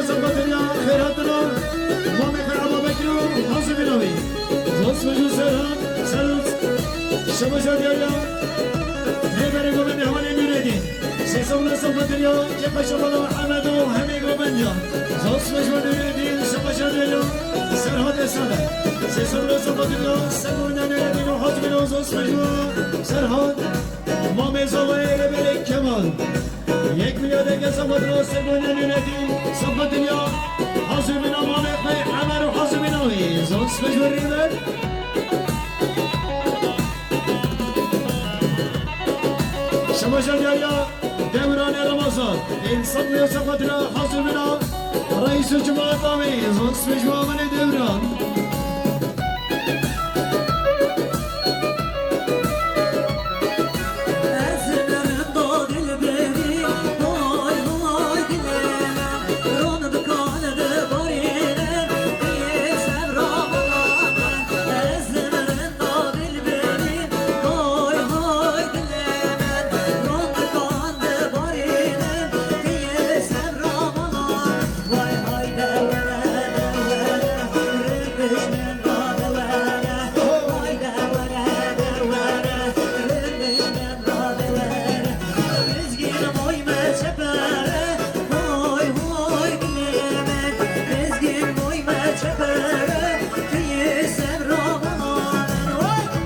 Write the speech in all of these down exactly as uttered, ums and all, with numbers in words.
Sempatîya xêr hatina, mamê xwe Eba Bekir û Hazimîna wî. Zosmej û Serhat, Serhat. Şebaja diyar ya. Rêberê govendê hevalê Nûredîn. Sê sed û newsempatîya, kêfa şebala Emed û hemê govend ya. Zosmej û Nûredîn, şebaja diyar ya. Serhat Esade. Sê sed û newsempatîya, ser govenda Nûredîn û Hazimîna Zosmej û Serhat. Mamê Zavayê Rêberê Kemal. Yek milyar denge sempatîya, ser govenda Nûredîn, sempatîya, Hazimîna mamê xwe Emer û Hazimîna wî. Zosmej û Rêber. Şebaja diyar ya Dewranê Remezan. Pênc sed milyon sempatîya, Hazimîna reîs û cemaeta wî. Zosmej û amanê Dewran.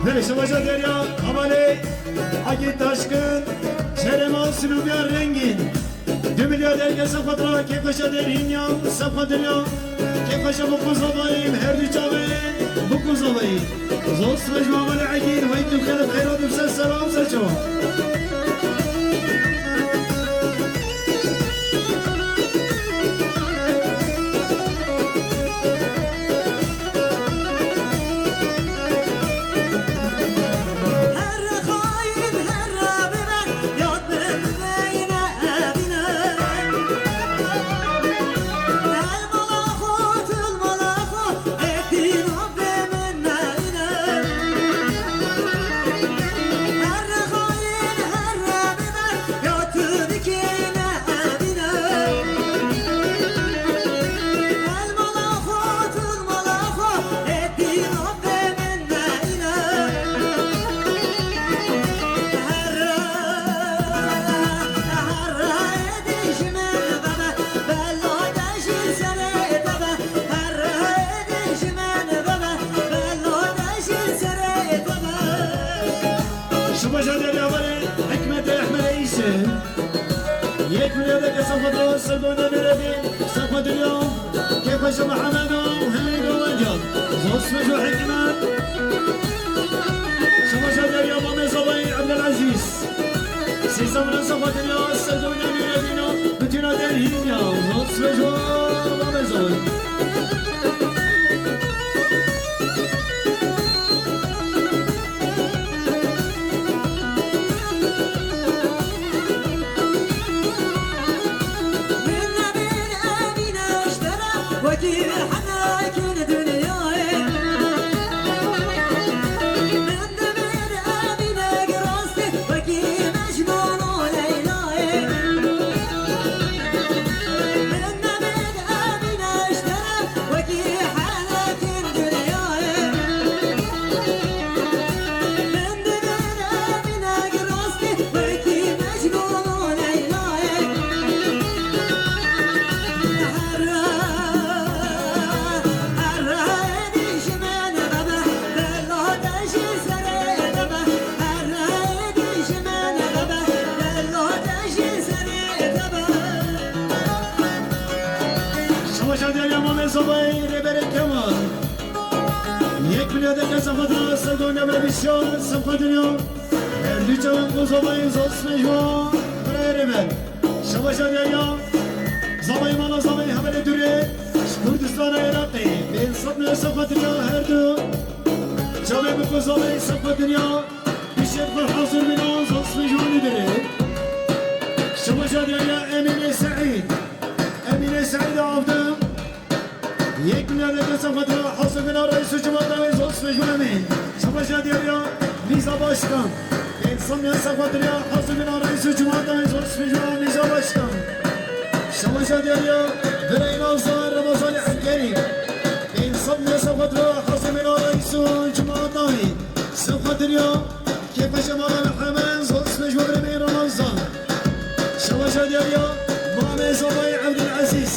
Belê, şebaja diyar ya, hevalê Egîd Taşkın, Çerema Silûbiya Rengîn. Du milyar derge sempatîya, kêfa şa derhîn ya, sempatîya, kêfa şa Bikû Zavayî, her du çavê Bikû Zavayî. Zosmej û amanê Egîd, wey tu xêr, xêra dibse selam ser çawa. Şebaja diyar ya hevalê Hikmetê Ehmed Reîsî. Yek milyar denge sempatîya, ser govenda Nûredîn, sempatîya, kêfa şa Mihemed û hemê govend ya. Zosmej û Hikmet. Şebaja diyar ya mamê Zavayî Ebdelezîz. Sê sed milyon sempatîya, ser govenda Nûredîn û Betûna derhîn ya. Zosmej û mamê Zavayî. Şebaja diyar ya mamê Zavayî Rêberê Kemal. Yek milyar denge sempatîya, ser govenda Bebîşa, sempatîya. Her du çavê Bikû Zavayî, Zosmej û birayê Rêber. Şebaja diyar ya Zavayî mala Zavayî hevalê Dûrê, ji Kurdistana Iraqê. Pênc sed milyon sempatîya, her du çavê Bikû Zavayî, sempatîya. Bişêt xwe hazir bînin, Zosmej û Nûredîn. Şebaja diyar ya Emînê Seîd. Emînê Seîd Avdin. Yek milyar denge sempatîya, hazir bînin reîs û cemaeta wî, Zosmej û Emîn. Şebaja diyar ya Mîza Başkan. Pênc sed milyon sempatîya, hazir bînin reîs û cemaeta wî, Zosmej û Mîza Başkan. Şebaja diyar ya birayê Şemala Mihemed, zor sibê ji bo birê me Ramazan. Şebaja diyariya Mamê Zavayê Evdilezîz.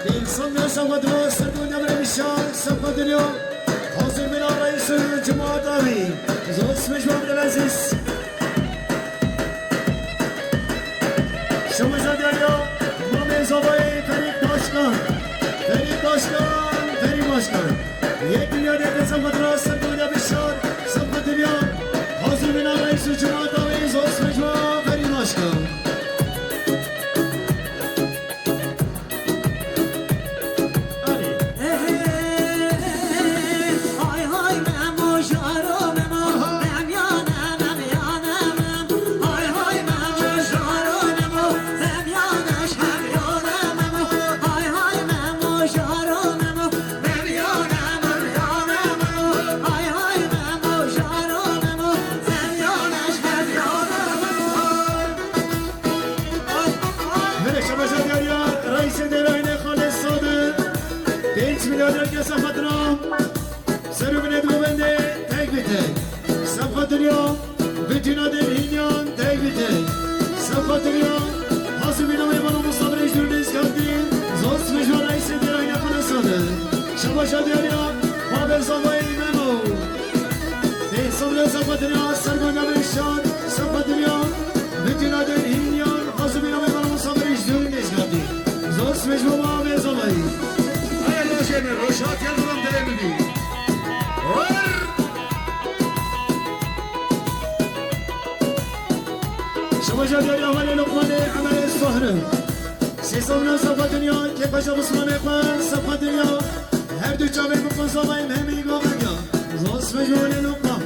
Dê însan bira sewqetina ser dû demre bişar, sewqetiniya hazir bina reîs û cemaat avî. Zor sibê ji bo Evdilezîz. Şebaja diyariya Mamê Zavayê Ferîd Başkan. Ferîd Başkan, Ferîd Başkan. Yek milyar yek sewqetina ser dû de bişar, sewqetiniya hazir bina reîs û cemaat avî. Zor sibê ji bo Ferîd Başkan. Hene şebaja diyariya reîsê dêrayînê Xalê Sadir. Pênc milyar yek sewqetina ser û binê di govendê tek bi tek. Sewqetiniya Betîna Dêrhîniyan tek bi tek. Sewqetiniya Hazibîna Meyvan û Mustafa Reîs Dûrnîz Gandî. Zor sibê ji bo reîsê dêrayînê Xalê Sadir. Şebaja diyariya Babê Zavayê Memo. Dê însan bira sewqetiniya ser dû demre bişar, sewqetiniya Betîna Dêrhîniyan, Hazibîna Meyvan û Mustafa Reîs Dûrnîz Gandî. Zor sibê ji bo Mamê Zavayê. Aya laşê min, Roşat Yildirim dilê min bî. Şebaja diyariya Hevalê Luqmanê Emelê Sohri. Sê sewqetina sewqetiniya kêfeşa Osmanê xwe, sewqetiniya her du çavên bi qunzavayên hemî govendya. Zor sibê ji bo Hevalê Luqman.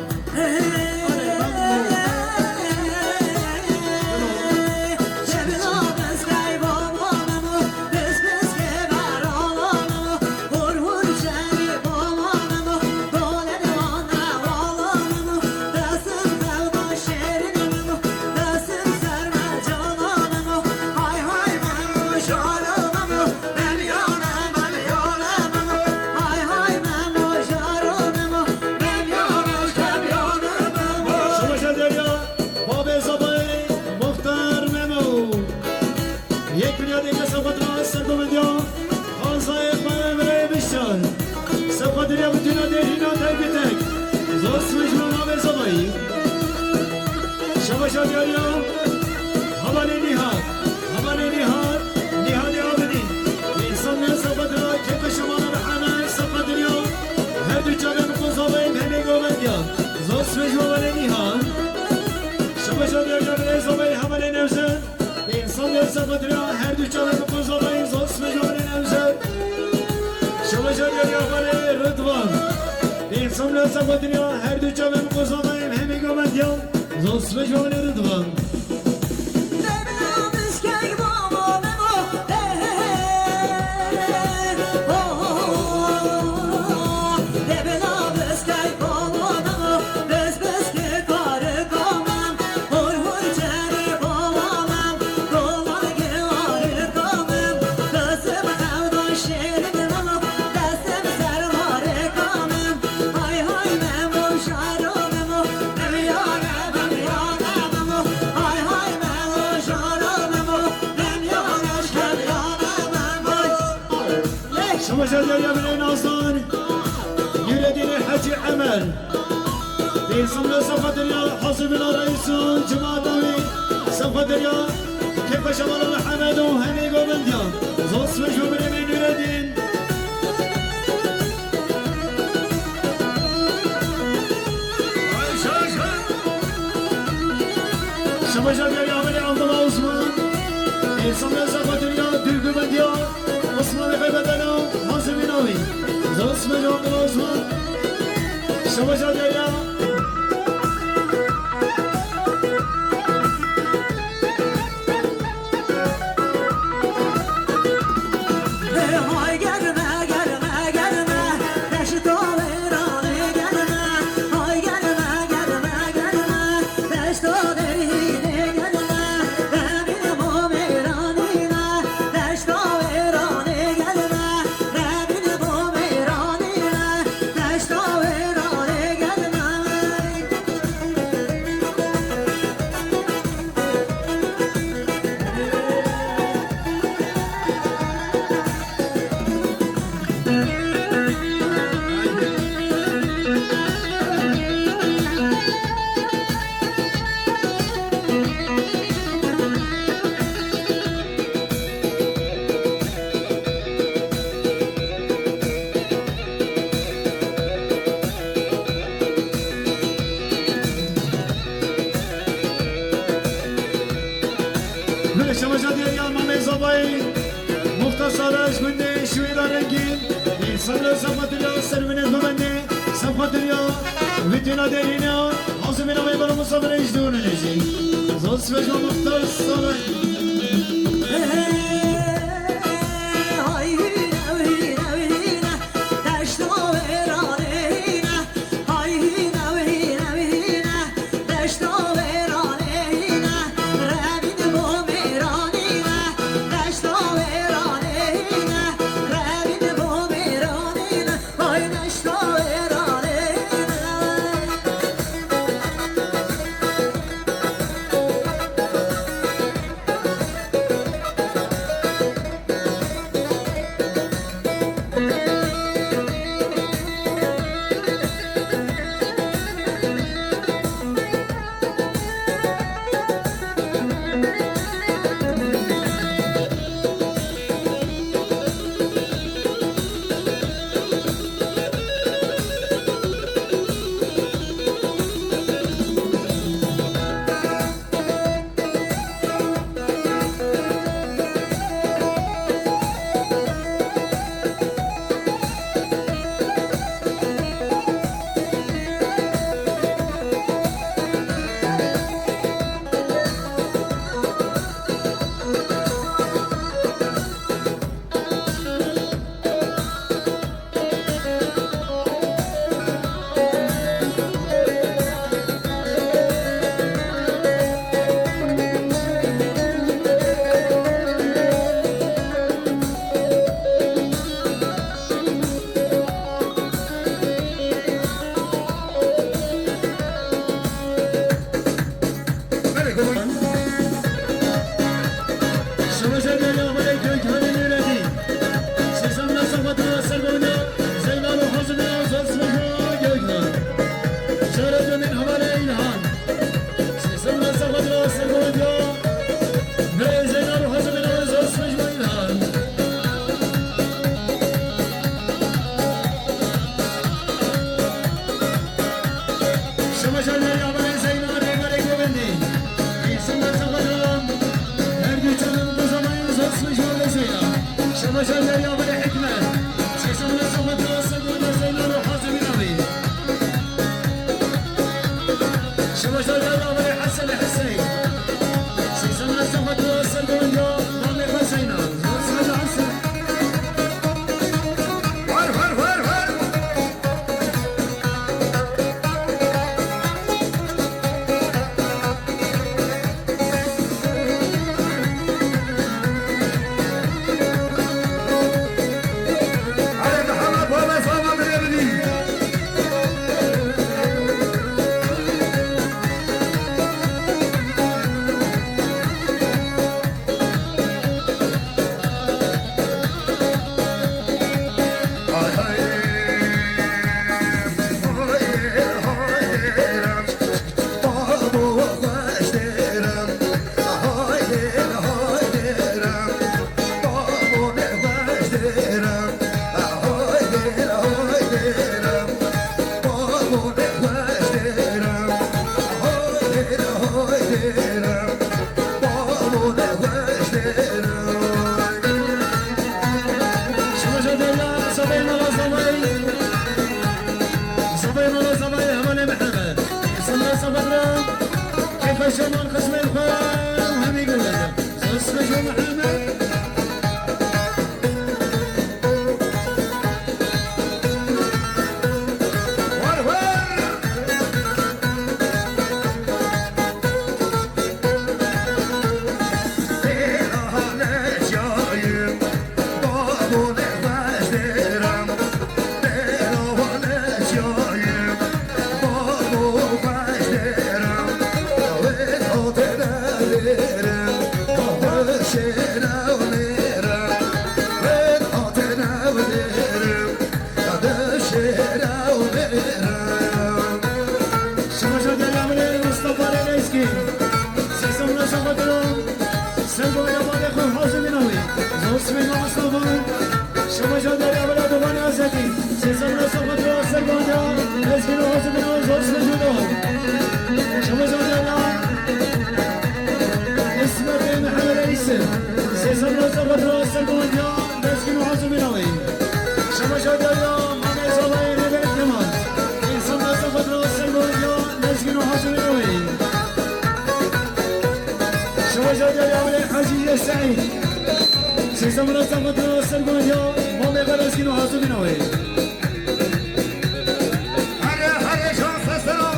Şebaja diyariya Babê Zavayê Muxtar Memo. Yek milyar yek sewqetina ser govendya Xanzayê xwe Emre Bişar. Sewqetiniya Betîna Dêrhîniyan tek bi tek. Zor sibê ji bo Mamê Zavayê. Şebaja diyariya Hevalê Nîhat. Hevalê Nîhat. Nîhadê Abidîn. Însan ne sewqetina kêfeşa Mamê Mihemed, sewqetiniya her du çavên bi qunzavayên hemî govendya. Zor sibê ji bo Hevalê Nîhat. Şebaja diyariya Birê Zavayê Hevalê Newzet. Dê însan bira sewqetiniya her du çavên bi qunzavayên. Zor sibê ji bo Hevalê Newzet. Şebaja diyariya Hevalê Ridwan. Dê însan bira sewqetiniya her du çavên bi qunzavayên hemî govendya. Zor sibê ji bo Hevalê Ridwan. Şebaja diyariya Birê Nazan, Nûredînê Hecî Emel. Dê însan bira sewqetiniya hazibîna reîs û cemaata wî, sewqetiniya kêfeşa Mala Mihemed û hemî govendya. Zor sibê ji bo birê me Nûredîn. Şebaja diyariya Hevalê Abdullah Osman. Dê însan bira sewqetiniya du govendya Osmanê xeybedana, hazibîna wî. Zor sibê ji bo Abdullah Osman. Şebaja diyariya. Ez gundê şûyê da rengîn, însan li sefxatiriya ser vinê bimende, sefxatiriya vîtîna derîne, hazimîna wê bela misafirê ji dûr nêjî. Zosmej û Muxtar Salih. Şemaşa derya berê Zeyna rêberê Govendê. Îsmê Zexwedran. Her du çanin bu zamanın zor smejma ve Zeyna. Şemaşa derya berê Hikmet. Sesana Zexwedran, Zeyna ve Hazimîn abi. Şemaşa derya berê Hesen Hüseyin. Sesana Zexwedran, Zeyna ve Zeyna. Zor smejma Hesen. Var, var, var, var. Şemaşa derya, zavay mala zavay. Zavay mala zavay, hevalê Mihemed. Sema Zexwedran. Keyfa şeman xizmên xwe, hemî gulede. Zosmej û Mihemed. War, war. Şemaşa derya berê Mustafa Leyleski. Sesam Mustafa Dura. Sergoya badê xwe hazir bîna wî. Zosmê Mustafa. Şemaşa derya berê Dovan Azadî. Sesam Mustafa Dura, Sergoya. Ezgin hazir bîna, Zosmê Judo. Şemaşa derya. İsmet Bey Mehmet Reisi. Sesam Mustafa Dura, Sergoya. Ezgin Semra Sefet ra ser gotiya, mamê xwe Lezgîn û Hazûmîna wê. Here, here, şans sesera.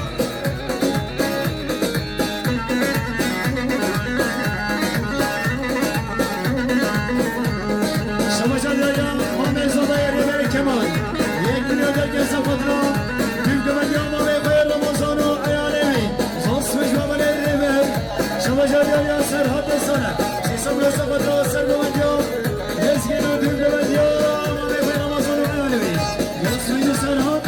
Şebaja diyariya, mamê Zodayê Rêberê Kemal. Yek milyon derkên Sefet ra, dûv govendiya mamê xwe Ramazan û eyalê wî. Zon swêj ve belê Rêber. Şebaja diyariya Serhat Desane. Sîsem re Sefet ra ser govendiya. Lezgîn û dûv govendiya, mamê xwe Ramazan û eyalê wî. Yasmîn û Serhat.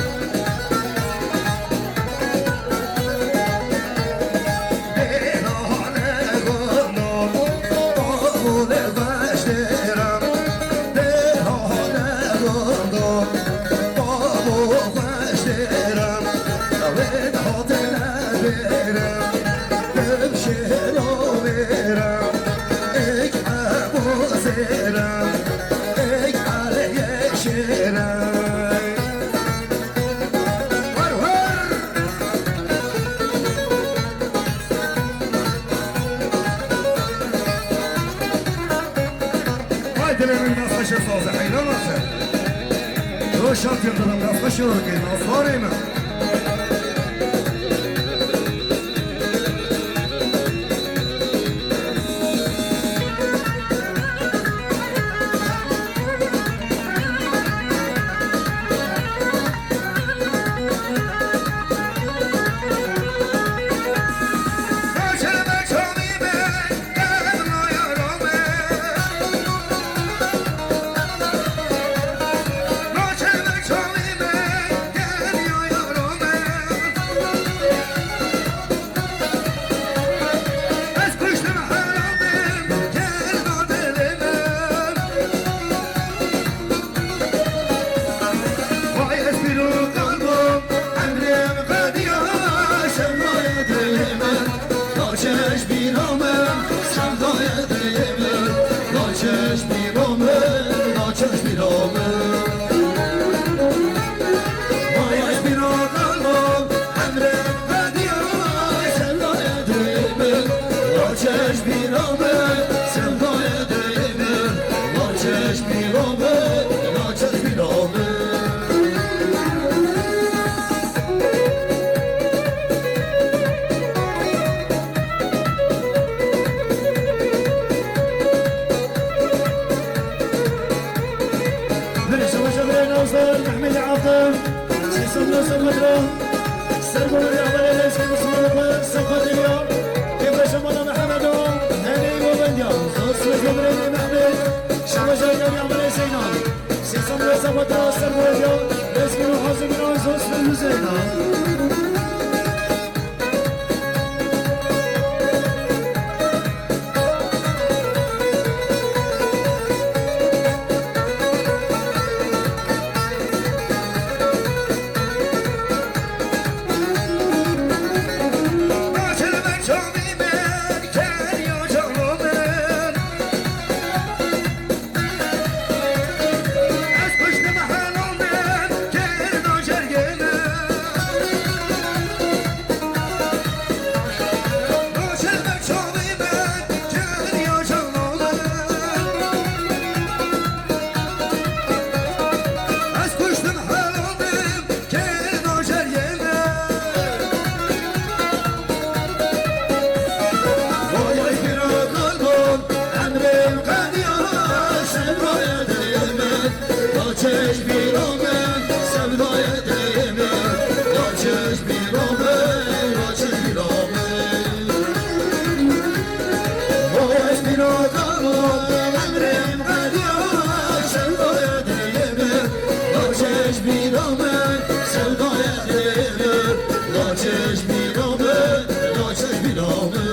Vay dilê min, dest xweş e, sazê heyran e. Roşan Yildirim, dest xweş e, nasarê min. Vay ez pîr û qal bûm, emrê min qediya, şevdayê dilê min, naçe ji bîra min, şevdayê dilê min, naçe ji bîra min, naçe ji bîra min. Vay ez pîr û qal bûm, emrê min qediya, şevdayê dilê min, naçe ji bîra min, şevdayê dilê min, naçe ji bîra min, naçe ji bîra min. Binê şebaja birê Nazdar, Mehmedê Atif, Sîsem Nazdar Medra, Sergoya Rehberê Lezgî Muslimanê xwe Sefet Dilya, Kêfreşa Mala Mehmed û Henê Govendiya, Zosmê Govendiya Mehmed, Şebaja Dilya Mala Zeyna. Sîsem re Sefet ra ser gotiya, Lezgîn û Hazûmîna Zosmê Zeyna. Vay ay pîra qalbim, emrê min qediya, sevdayê dilê min, naçe ji bîra min, sevdayê dilê min, naçe ji bîra min, naçe ji bîra min. Vay ez pîra qalbim, emrê min qediya, sevdayê dilê min, naçe ji bîra min, sevdayê dilê min, naçe ji bîra min, naçe ji bîra min.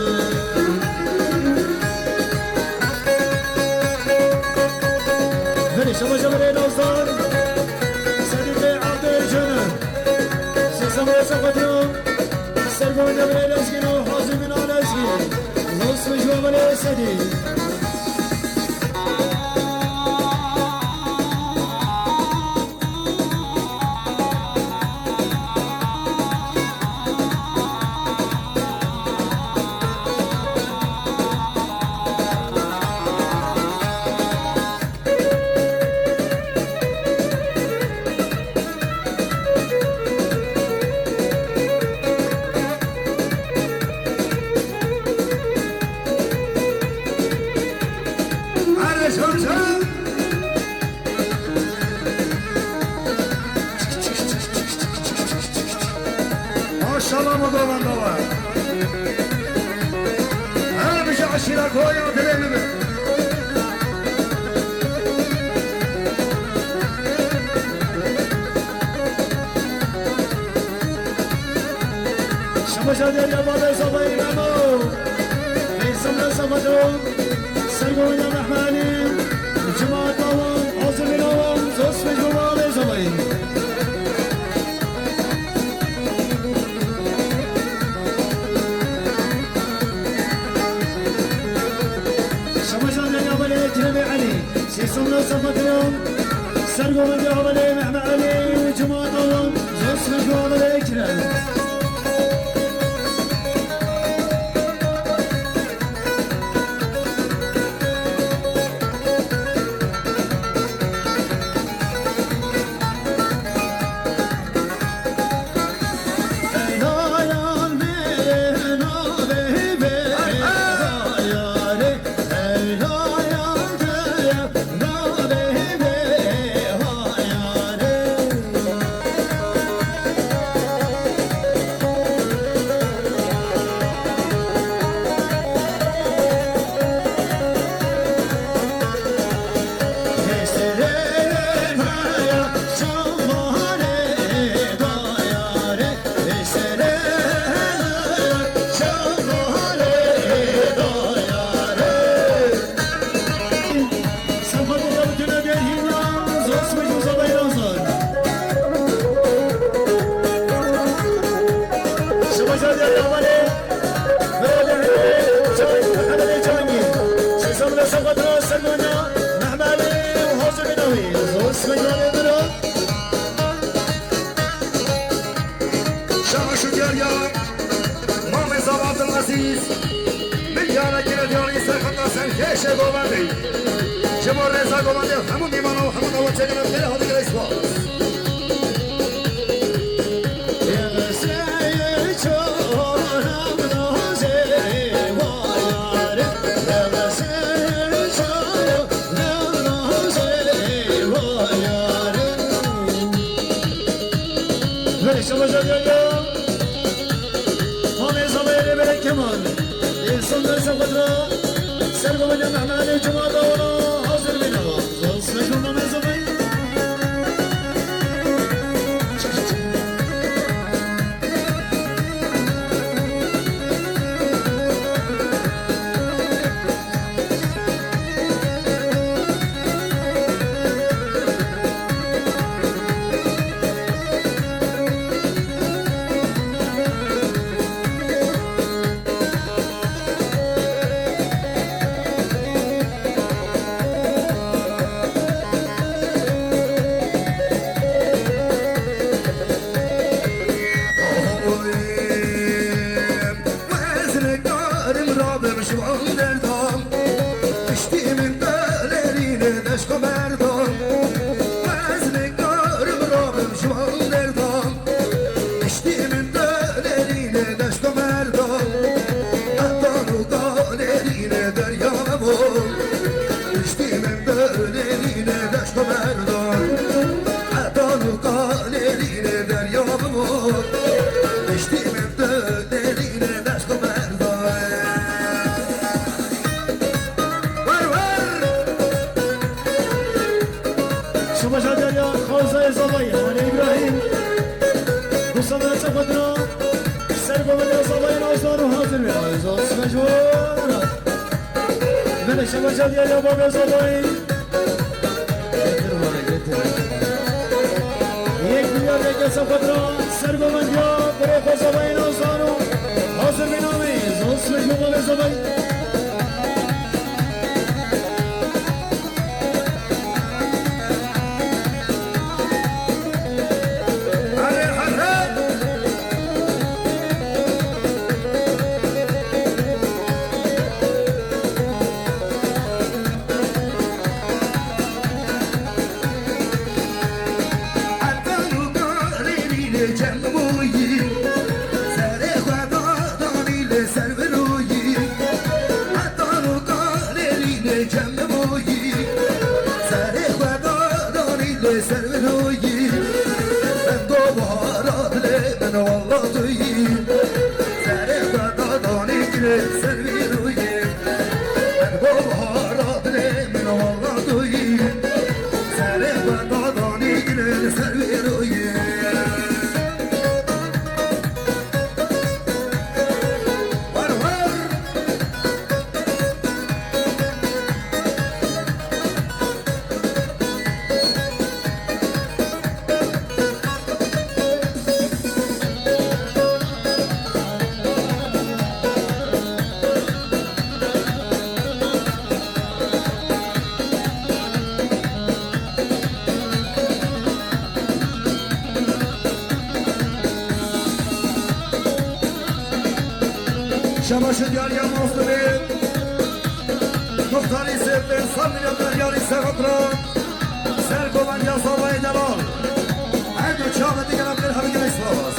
Binê şebaja birê Nazdar, Sedîqê Evdê Cene, Sîsem Reza Xwedî, Sergoya Birê Lezgîn û Hazûmîna Lezgî, Zosmê Govendiya Sedî. Mama govenda we. Her bije eşîra koya dilê min be. Şemeca Derya Babê Zobayî Memo. Meysim Reza Xwedro. Sergoya Mehmanî. Cemaat Awan. Hazir bin Awan. Zosme Babê Zobayî. Şemeca Derya Babê Ekremê Elî. Sêsem Reza Xwedro. Sergoya Babê Mehmet Elî. Cemaat Awan. Zosme Babê Ekrem. Şaş û diyar ya, mamê Zava Abdulazîz, milyara kire diyarî serxeta serkêşê govendê. Ji bo rêza govendê hemû mîmana û hemû dawa çêkirine têra hadi girê spas. Verê şemeca diyar ya. Mamê Zabayê Rêberê Kemal. Êsan derse xwe dira. Sergoya Mehmedê Cuma Dawla hazir bîne. Zor smejo Mamê Zabayê. Ez nikarim rabim ji van derdan. Piştî min delerîne deşka merdan. Ez nikarim rabim ji van derdan. Piştî min delerîne deşka merdan. Hetan û galerîne derya me bû. Piştî min delerîne deşka merdan. Hetan û galerîne derya me bû. Piştî min delerîne deşka merdan. Wer wer! Şemeca diyar ya, Xawzayê Zabayê, Hane Îbrahîm. Gusa Merse Xwedra, Sergoya Zabayê Nazdan û hazir be. Ay, zor smejo. Vele şemeca diyar ya, Babê Zabayê. Getir bana, getir. Yek milyar yek Merse Xwedra, Sergoya, Birê xwe Zabayê Nazdan û hazir be namê. Zor smejo Babê Zabayê. Hetan û galerîne cem bûyî, serê xwe dadanî li ser virûyî. Hetan û galerîne cem bûyî, serê xwe dadanî li ser virûyî. Vengo bahara dilê min Walla tu yî, serê xwe dadanî girê ser wî rûyê. Min got bahara dilê min, walla tu yî, serê xwe dadanî girê ser wî rûyê. War war. Şebaşê diyariya Moskovê, muxtarî Sêfê, sed milyoner yarî Sexotra, ser komandiya Zavayê Delal. Her du çavê digera pêr hevgirê spas.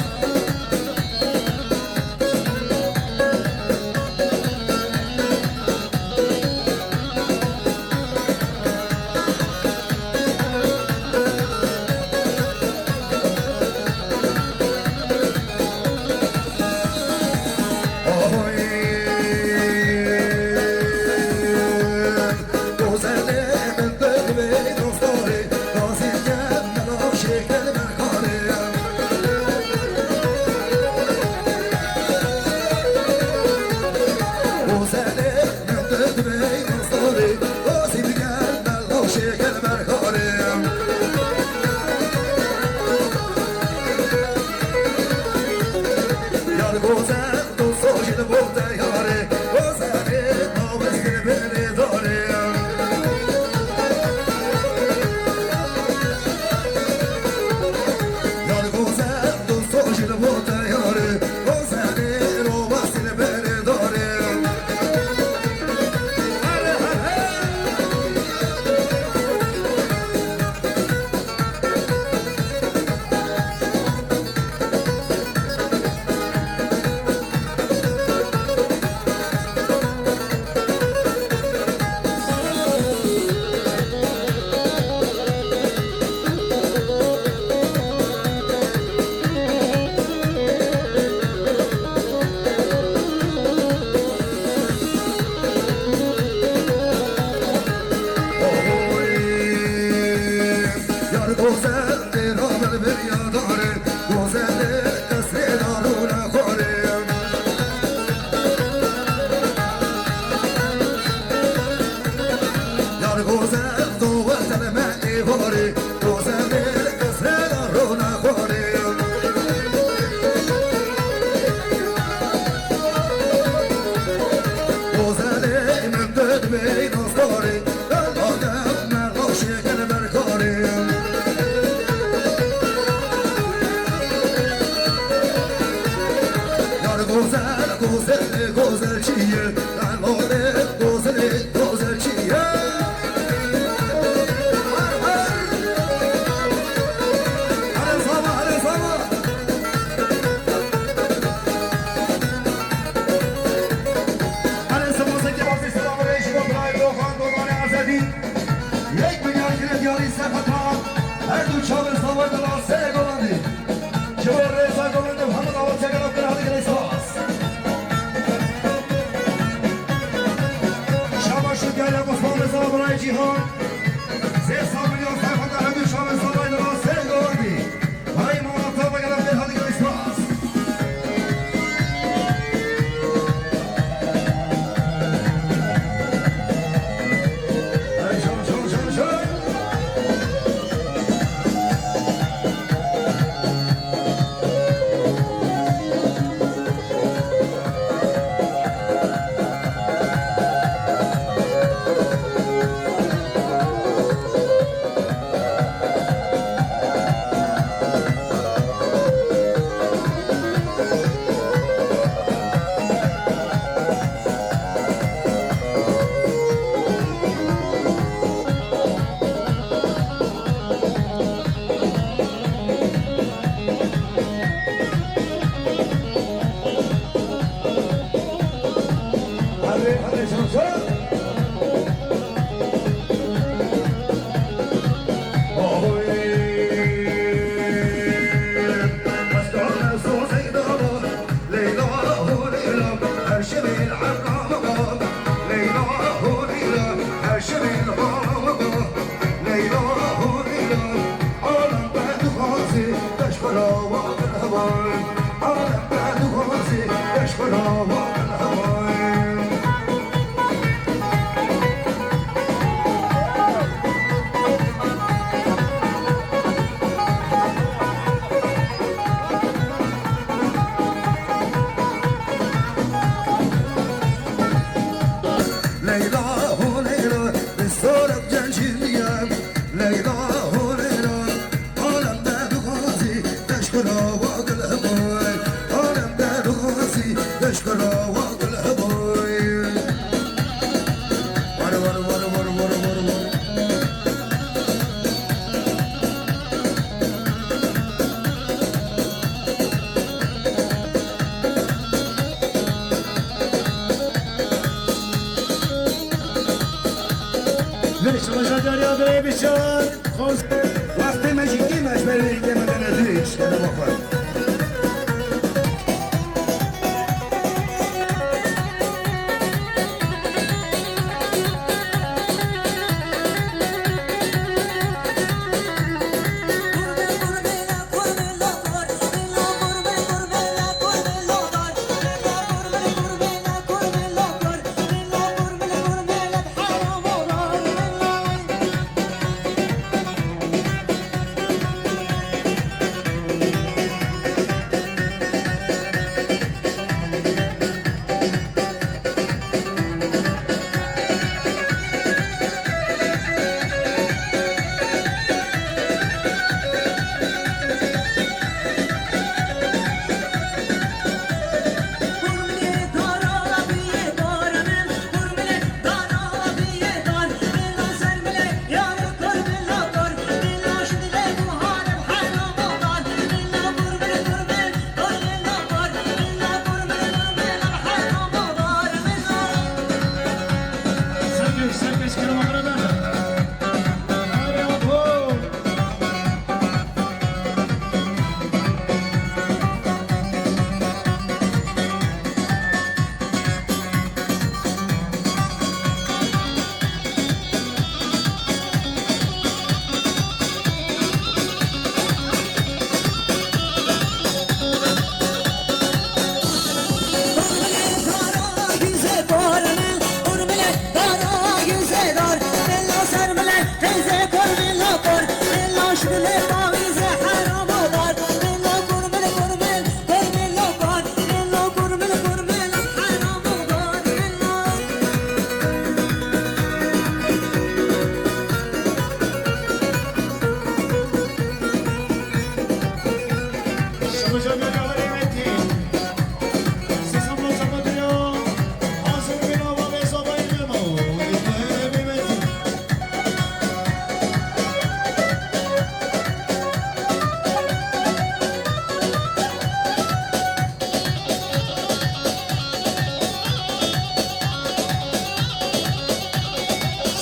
Yar gozel, gozel, gozel çiye, lan gozel, gozel çiye. Hare sava, hare sava. Hare sava, seke basi selam reji bo Ibrahim Dogan, Dogan Azadi. Yek milyar kire diyarî Sexotra. Her du çavê sava de la sere govendî. Ji bo rêza govendê hemû dawa çekera kir, hadi girê spas. Vêş roja cariya birê biçar. Wextê me jî kêm e, ji ber vê yekê me dene dû, îşkene me xwe.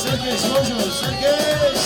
Serkêş, Rojo, serkêş!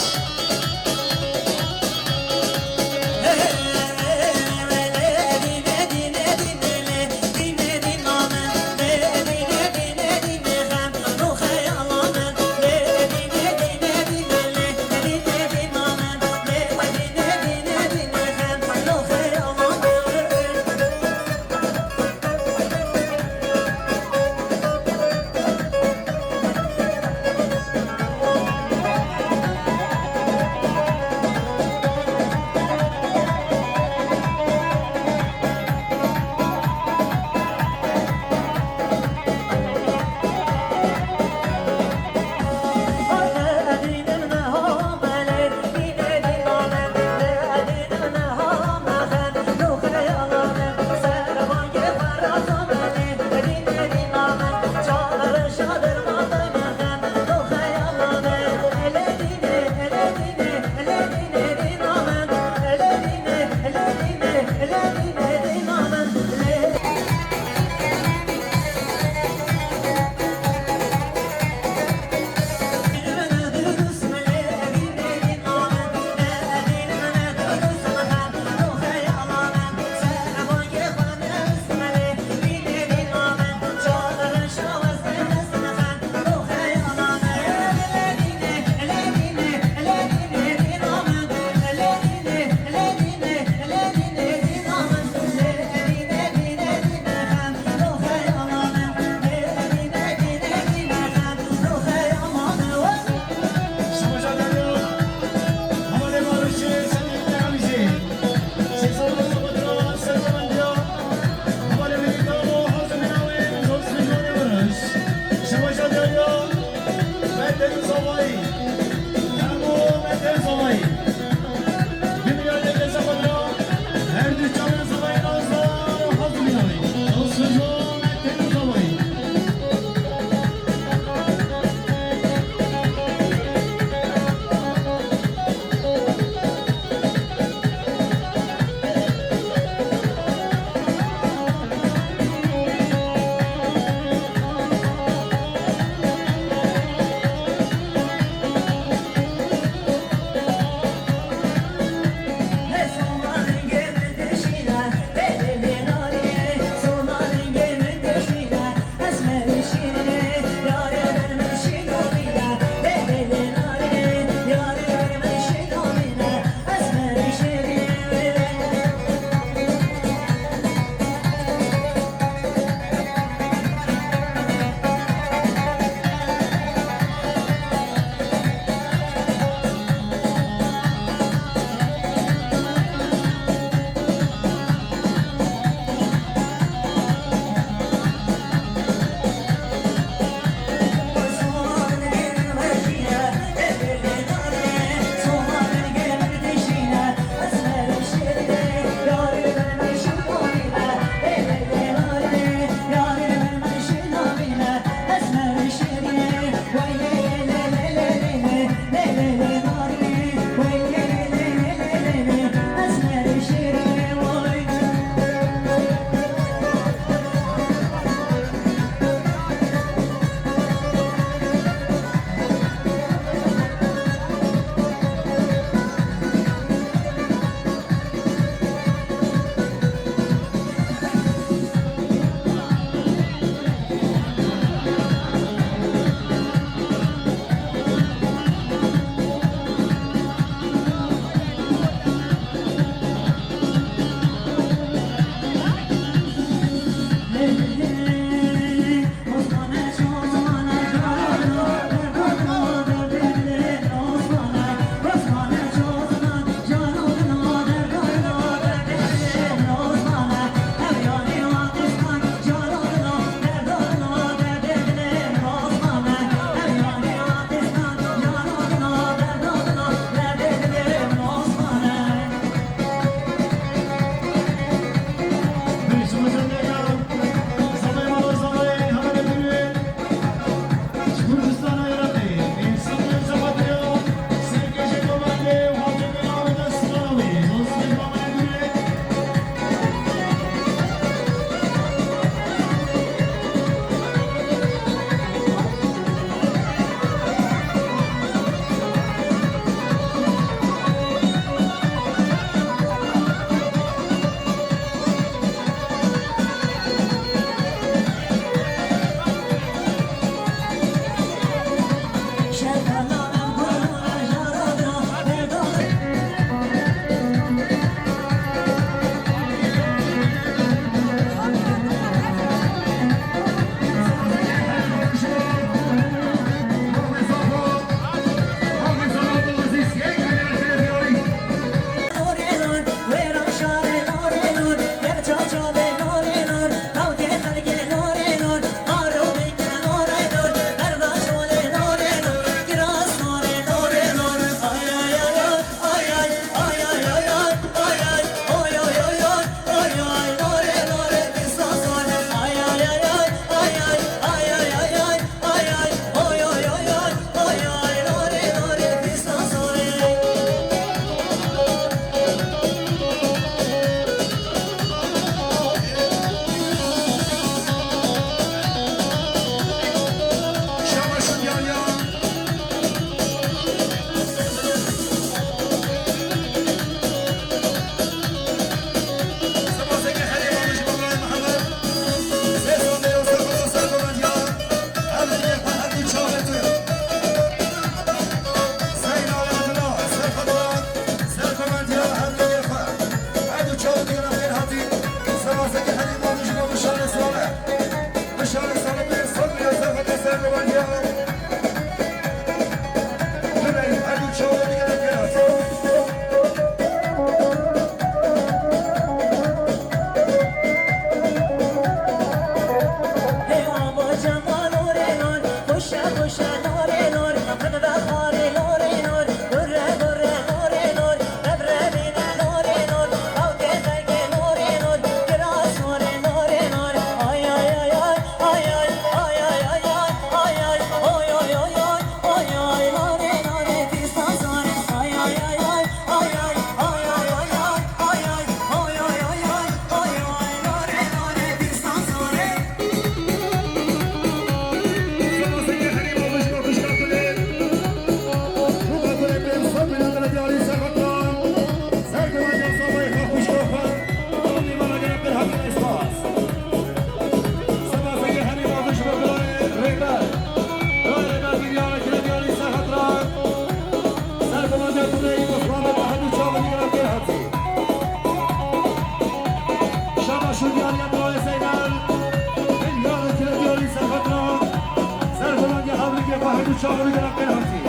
Çawa digere qey hatî.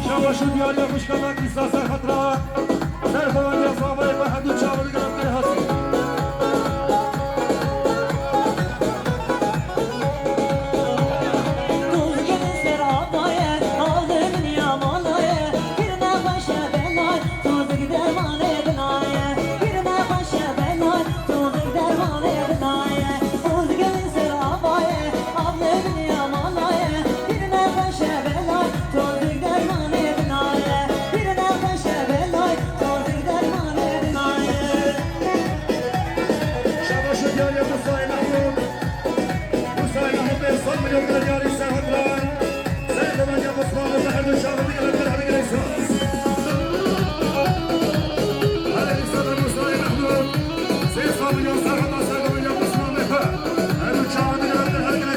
Şabaş û diyariya xwişka me qîsa ser xetira. Ser xwe ya zavayê me hemû çawa digere qey hatî. Şabaş û diyariya Musayê Mehmûd. Musayê Mehmûd bê sed milyon gel diyarî Serhedran. Serhedran ya Musayê Mehmûd her du çaxê digere, digere, digere. Her du çaxê digere, digere.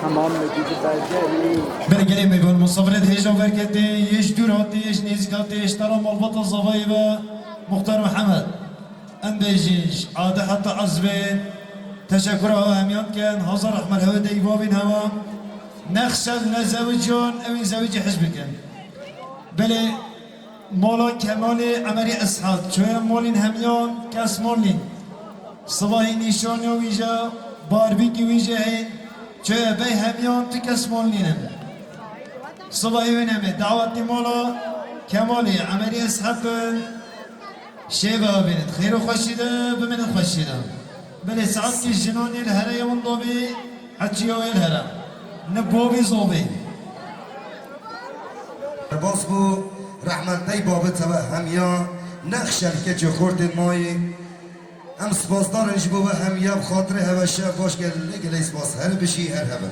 Hemam Mecîdî Bergerî. Belê gelê mêvan misafirê di hêja verketê, yê ji dûr hatê, yê ji nêzîk hatê, ji tera malbata zavayê ve, Muxtar Mihemed. Em bêjin ji adi heta ezbê teşekura hewe hemiyan dikin, hazar rehmet hewe dey bavên hewe. Nexşel ne zewicon, ew ê zewicî hicb bikin. Belê, Mala Kemalê Emerî Eshed, çoya malên hemiyan kes mal nîn. Sibahî nîşaniya wî jî, barbîkî wî jî hên, çoya bey hemiyan tu kes mal nînin. Sibahî wê nemê, dawetî mala Kemalê Emerî Eshed bin, şêve bînin, xêr û xweşî de, bimînin xweşî de. Belê saetkî jinan yê li here ye winda bî, heçiya wê li here. Ni bavî zavî. Derbas bû, rehmet dey babê te ve hemiya, nexşel keçê xortên mayî. Em spasdar in ji bo ve hemiya, bi xatirê heve şev baş, gelê gelê spas. Her bijî, her hebe.